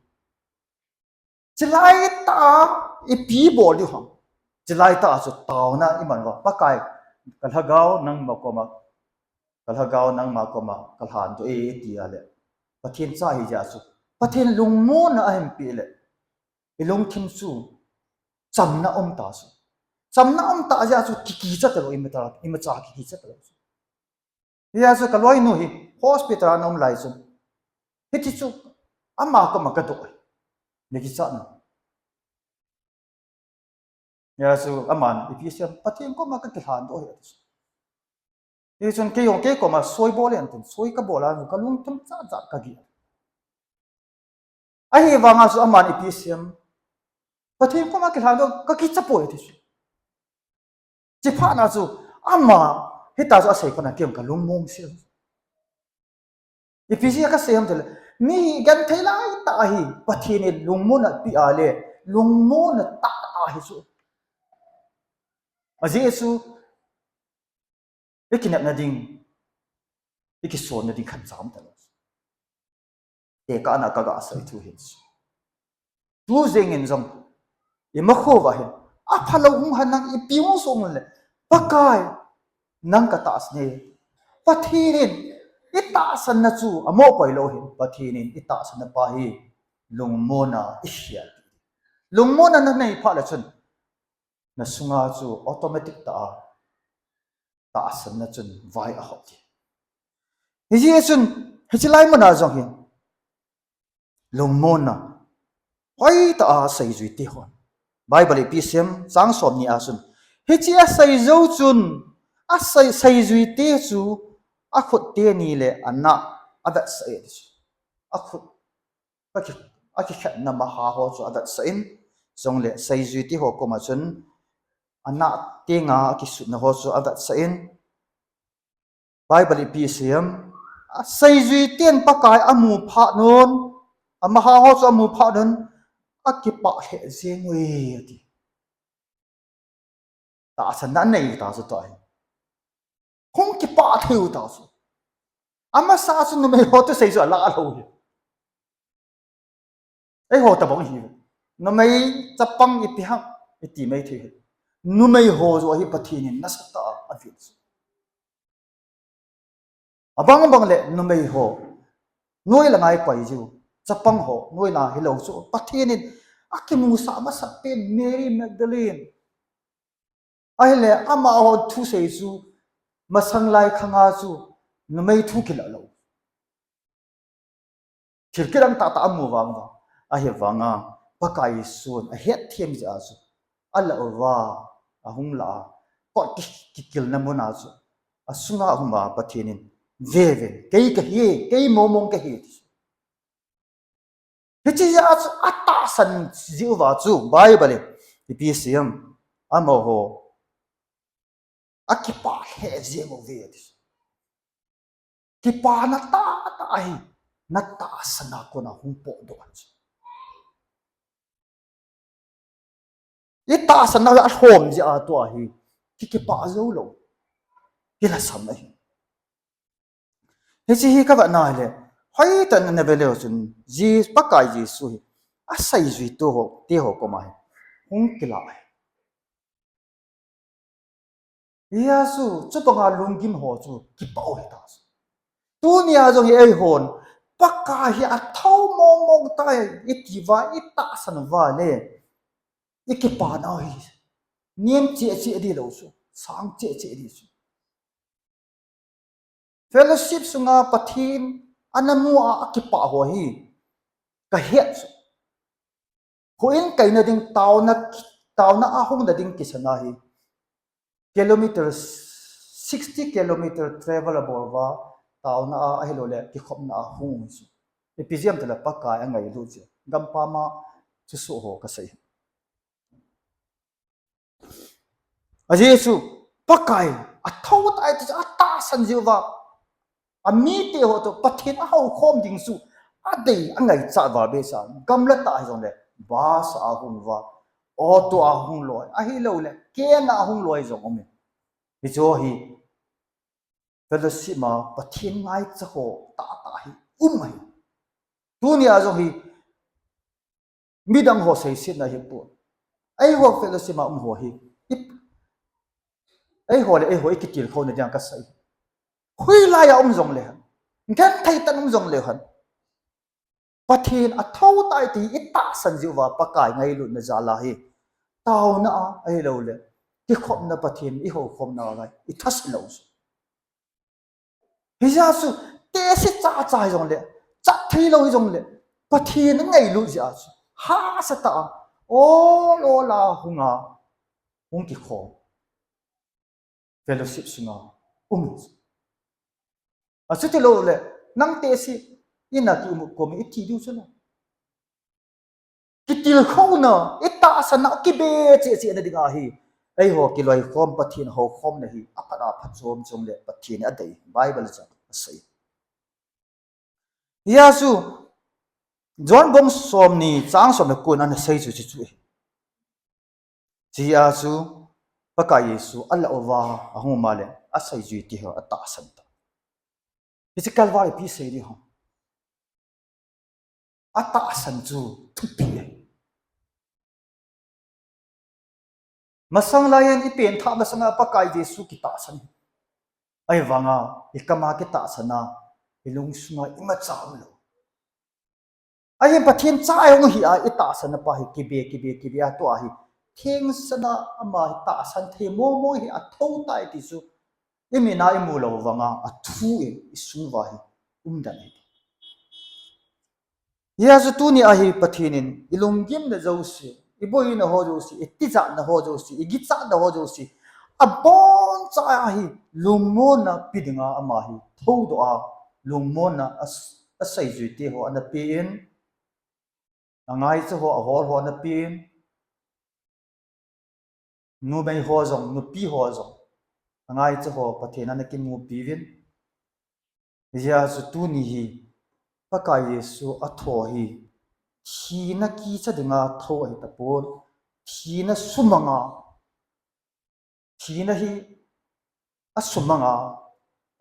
Chulai tah a ipi bol diu ham. Chulai tah a chu taona iman uva, Pakai, kalhagao nangma koma, kalhagao nangma koma kalhandoh e, iti a le, Pathen cha ahijeh a chu, Pathen lungmonna ahin peh le, ilungthim chu chamna um ta chu. Chamna um tah jeh a chu kikicha talou, imacha, imacha kikicha talou chu. Hijeh a chu kaloinu hi hospital a ana um lai chun, hiti chu ama koma kadoh e, nakichat nam? Hijeh a chu aman ipi asei em, Pathen koma kakilhandoh e, ati chu. Hichun kei jong kei koma soi bol e, antin, soi kabol a kalungthim jat jat kagel. Ahivanga chu aman ipi asei em, Pathen koma kilhandoh, kakicha poi, ati chu. Chuphat na chu ama hitia chu asei phat na kei jong kalungmong sel. Ipi jeh a kasei em tile, mi genthei laitah hi Pathen in lungmonna apeh a le, lungmonna tahtah hi chu, ajeh chu ikinepna ding, ikisonna ding khatcha um talou. Tekahna kagasei thu hin chu, tu jengin jong imakhouva hin aphalou hung hen nang, ipi hung soh nang le, Pakai, nang katahsan e. Pathen in I tahsanna chu amo koi lou hin, Pathen in i tahsanna pa hi lungmonna i khel. Lungmonna na nei phat le chun, na sunga chu automatic tah a tahsanna chun vai a hot hi. Hijeh chun, hiche lai muna jong hin, lungmonna hoitah a seijui te hon. Bible ipi asei em, chang som ni a chun, hiche a seijou chun, a sei, seijui te chu a khut teni le a nah a vetsah e ti chu. A khut, a ki, a kikhetna maha ho chu a vetsah in, jongle seijui te ho koma chun, a nah tenga a kisutna ho chu a vetsah in, Bible ipi asei em, a seijui ten Pakai a mu phat un, a maha ho chu a mu phat un, a kipah lheh jeng uve ati. Tahsanna nei ta chu tua hi. Hung kipah thei u ta chu. Amasa chu numei ho thusei chu a la lou hi. Eiho tabang hi. Numei chapang ipi ham, iti mai thei hi. Numei ho joh hi Pathen in nasatah a vet chu. Abang bang le numei ho, noi langa i pai jiu, chapang ho, noi la hilou chu, Pathen in a kimusah masat pen Mary Magdalene. Ahile, amaho thusei chu, masang lai khanga chu, numei thu kila lou. Thil kidang tahtah a mu vang uva, ahivanga, Pakai Jesun a hetthem jeh a chu, a la uva, a hung la a, kot ki, kikilna muna chu, a sunga a hung uva Pathen in, ve ve, kei kahi, kei momong kahi, ti chu. Hiche jeh a chu a tahsan jeh uva chu, Bible in, ipi asei em, amaho, a kipah lheh jeng uve, ti chu. Kipana tahtah ahi, na tahsanna kona hung potdoh chu. I tahsanna a lhom jeh a tua hi, ki kipah jou lou. Hi lhasam ahi. Hiche hi ka vet na le, hoitah in na ve leu chun, Je-, Pakai Jesu hi, a seijui te ho, te ho koma hi, hung kila ahi. Hijeh a chu, chubanga lunggim ho chu kipah u hita chu. Tunia jong hi eihon, Pakai hi a thou mong mong tai, i ti uva, i tahsan uva le, i kipana hi nem cheh cheh di lou chu, sang cheh cheh di chu. Fellowship sunga Pathen ana mu a, a kipah ho hi ka het chu. Houin kaina ding taona, taona a hung na ding kisana hi. Kilometer, sixty kilometer travel a bol uva, taona a, ahilou le, kikhopna a hung chu. Ipi jeh ham itile Pakai a ngailut jeh. Gampam a thusoh ho ka sei. Ajeh chu, Pakai, a thou tai ti chu a tahsan jeh uva. A mite ho toh, Pathen a houkhom ding chu, a dei, a ngaichat uva behseh a. Gamla tah hijongle, bus a hung uva, auto a hung loi, ahilou le, keng a hung loi jong um e. Hiche ho hi, fellowship a Pathen ngaicha ho tahtah hi um ahi. Tunia jong hi midang ho seisetna hi pon. Eiho fellowship a um ho hi. I, eiho le eiho i kitilkhouna dinga ka sei. Hoilai a um jongle hen. Genthei tah in um jongle hen. Pathen a thou tai ti i tahsan jeh uva Pakai ngailutna jal a hi. Taona a, ahilou le, kikhopna Pathen i houkhomna a ngai, i thase lou chu. Hijeh a chu, tehse cha cha hijongle, chat thei lou hijongle, Pathen ngailut jeh a chu, hahsa tah a, ol ol a hung a, hung kikhom. Fellowship sunga um. Achuti lou le, nang tehse, ina kium u kom i ti diu chu la. Kitilkhouna, i tahsanna, kibe cheh cheh na dinga hi. Eiho kiloikhom Pathen houkhomna hi, aphat aphat chom chom le Pathen a dei, Bible chang a sei. Hijeh a chu, John bung somni chang som le ko in ana sei chu hichu ahi. Hijeh a chu, Pakai Jesu a la uva, a hung uva le, a seijui te ho a tahsan ta. Hiche Calvary ipi sei ding ham. A tahsan chu thupi ahi. Masang laiyin i pengthah masanga Pakai Jesu kitahsan. Ahivanga, i kama kitahsan a, ilungsunga imacha umlou. Ahin Pathen cha ihung hi a, itahsan a pa hi kibe, kibe, kibe a tua hi. Thengsan a ama hi tahsan thei momo hi athou tai ti chu. Imin a imu lou vanga, athu in isung uva hi umden ahi. Hijeh a chu tuni a hi Pathen in ilunggimna jouse, iboina ho jouse, itijatna ho jouse, ikichatna ho jouse, aboncha a hi lungmonna pe dinga ama hi thoudoh a, lungmonna a, aseijui te ho ana pe in, angaicha ho, ahol ho ana pe in, numei ho jong, nupi ho jong, angaicha ho Pathen in ana kimupi uvin. Hijeh a chu tuni hi Pakai Jesu atho hi thina kicha dinga thou ahi tapon, thina sumanga, thina hi asumanga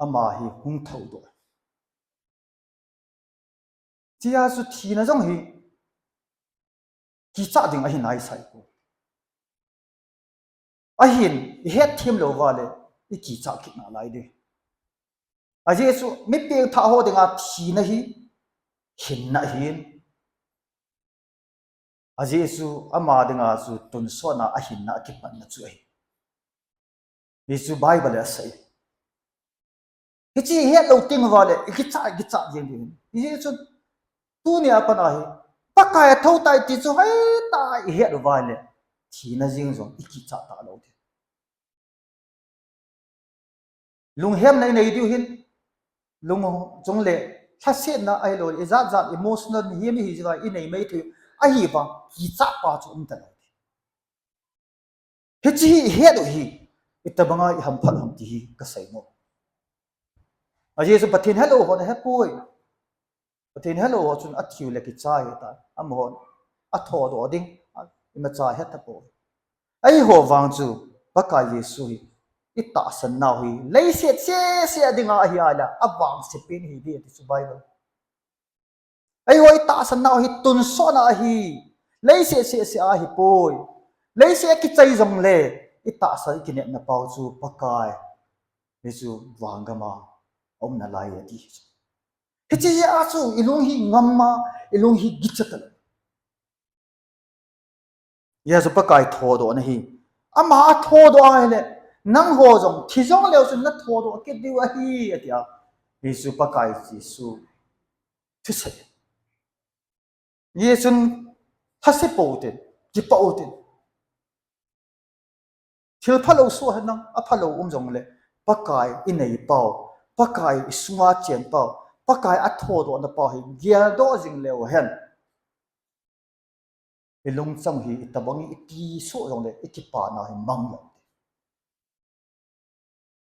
ama hi hung thoudoh. Hijeh a chu thina jong hi kicha ding ahi naisai poi. Ahin, ihet them lou uva le, ikicha kit nalai ding. Ajeh chu mi pengthah ho dinga thina hi hinna ahin. Ajeh chu ama dinga chu tonsot a ahinna akipatna chu ahi. Hichu Bible in asei. Hiche ihet lou teng uva le, ikicha, ikicha jeng ding ahi. Hijeh chun, tuni a pat a hi, Pakai athou tai ti chu hoitah a ihet uva le, thina jeng jong ikicha talou ding. Lunghemna inei diu ahin, lung chungle, lhasetna ahilou, ijat jat emotional mihem ihi jeh uva inei maithei, ahivang, kicha pa chu umtalou ding. Hiche hi ihet u hi, itobanga ihamphat u ham ti hi kasei nom. Ajeh chu Pathen helou hon ahepoi. Pathen helou ho chun athiu le kicha ahitai. Amahon athodoh ding, imacha ahe tapoi. Eiho vang chu Pakai Jesu hi, itahsan nau hi leiset sese dinga ahi a le, avangse pen ihi ding ati chu Bible. Eiho itahsan nau hi tonsot a ahi, leiset sese a ahipoi. Leiset a kichai jongle, itahsan ikinepna pau chu Pakai, hichu vangam a aum nalai ati chu. Hiche a chu ilung hi ngam a, ilung hi kicha talou. Hijeh a chu Pakai thodohna hi, ama athodoh ahile, nangho jong thi jongleu chun nathodoh kit diu ahi atia. Hichu Pakai Jesu thusei. Hijeh chun lhase pou tin, kipah u tin. Thil phalou soh henlang, aphalou um jongle, Pakai inei pau, Pakai isunga chen pau, Pakai athodohna pau hi geldoh jing leu hen, ilungchang hi itobang iti soh jongle, ikipana hi manglou.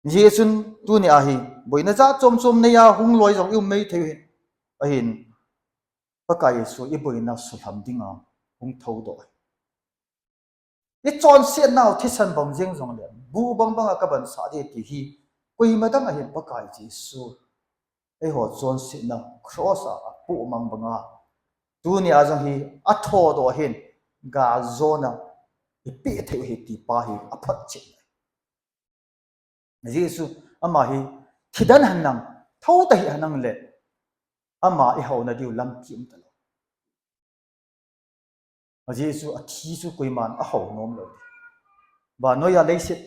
Hijeh chun tuni a hi, boina jat chom chom nei a hung loi jong ium maithei u ahin, Pakai Jesu iboina sulham dinga hung thoudoh ahi. Ichonsetnau thisan bang jeng jongle, bu bang banga kabansah ding ti hi, koima dang ahin Pakai Jesu eiho chonsetna cross a apoh mang banga, tuni a jong hi athodoh ahin, galjona ipeh thei u ahi ti pa hi aphotchetna ahi. Jesu ama hi thi den henlang, thou tahih henlang le, ama ihaona diu lampi umtalou. Ajeh chu athi chu koiman ahao nom lou. Vannoiya leiset,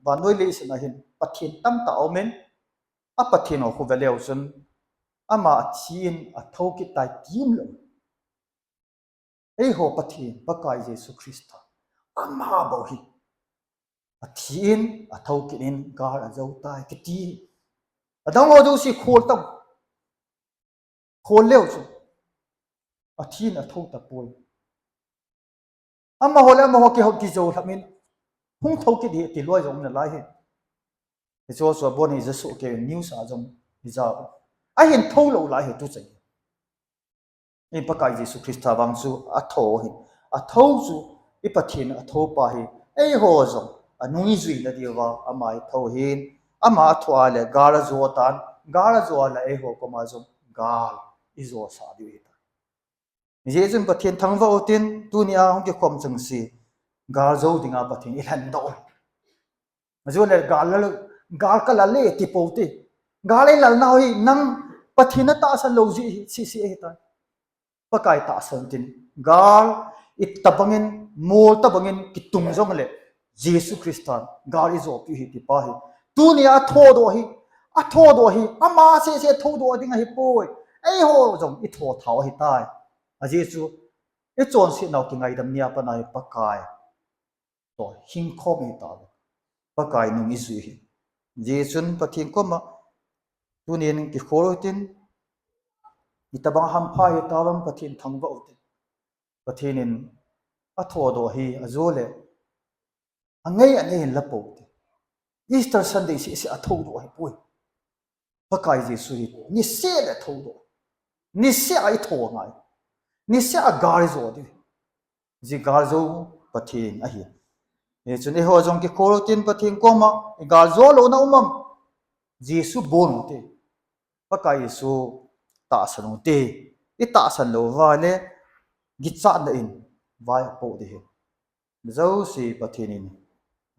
vannoi leiset a hin Pathen tamtah aumin, a Pathen ho khu veleu chun, ama athin athou kit tai ti umlou. Eiho Pathen, Pakai Jesu Christa, ama bou hi athin athou kit in gal ajou tai kiti. Adang ho jouse khol tam. Khol leu chu athin athou tapoi. Amaho le amaho kihou kijou lhamin hung thou kit ding ti loi jong um nalai hi. Hiche chu abon hi jasoh kei news a jong hijao. Ahin thou lou lai hi tuchai. I Pakai Jesu Christa vang chu athou hi. Athou chu i Pathen athou pa hi. Eiho jong anungjui nadiuva ama ithou hin. Ama athou a le gal ajo tan. Gal ajo a le eiho koma jong gal ijo sah diu hitai. Hijeh chun Pathen thangvah utin, tunia hung kikhom chengse, gal jou dinga Pathen ilhendoh u. Ajeh le gal lal, gal kalal e ti pou te. Gal ilal nau hi nang Pathen atahsan lou jeh hi, sese ahitai. Pakai tahsan tin, gal, itobangin, mol tobangin kitung jongle, Jesu Christan, gal ijopi hi tipa hi. Tunia athodoh hi, athodoh hi, ama sese thoudoh ding ahipoi. Eiho jong ithothao ahitai. Ajeh chu, ichonsetnau kingaidam nia pat a hi Pakai toh hingkhom ihitauve. Pakai nung ijui hi. Hijeh chun Pathen koma, tunin kikhol utin, itobang hampha hitauvem Pathen thangvah utin. Pathen in athodoh hi, ajole, angei anei hin lapou te. Easter Sunday sese athoudoh ahipoi. Pakai Jesu hi niseh le thoudoh. Niseh a itho ngai. Niseh a gal ijo diu. Ji galjou Pathen ahi. Hichun eiho jong kikhol utin Pathen koma, igaljo louna um am? Jesu bon ute. Pakai Jesu tahsan ute. Itahsan lou uva le, kichatna in vai apoh ding ahi. Jouse Pathen in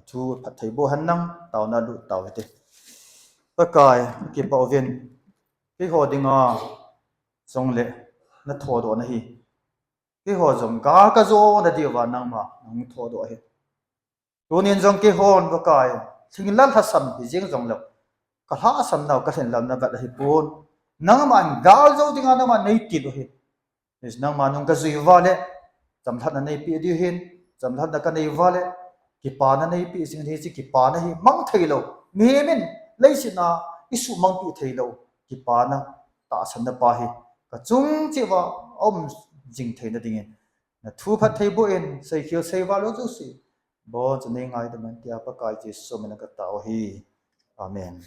athu phattheiboh henlang, taona lut tau hite. Pakai, kipah uvin, keiho dinga jongle nathodoh nahi. Keiho jong gal kajona diuva nangma nahung thodoh ahi. Tunin jong keihon Pakai, lhinglel lhasam hijeng jongleu, kalhahsamnau kalhinlelna vet ahipon, nangman galjou dinga nangman neitil u ahi. Nangma nung kajui uva le, chamlhatna neipeh diu ahin, chamlhatna kanei uva le, kipana neipeh jing ahi, hiche kipana hi mang theilou, mihem in leiset a isuhmangpeh theilou kipana, tahsanna pa hi kachung cheh uva aum jing theina dingin, nathu phattheiboh in, seikhel seival lou jouse, bon chu neingaidam hen tia Pakai Jesu mina katao ahi. Amen.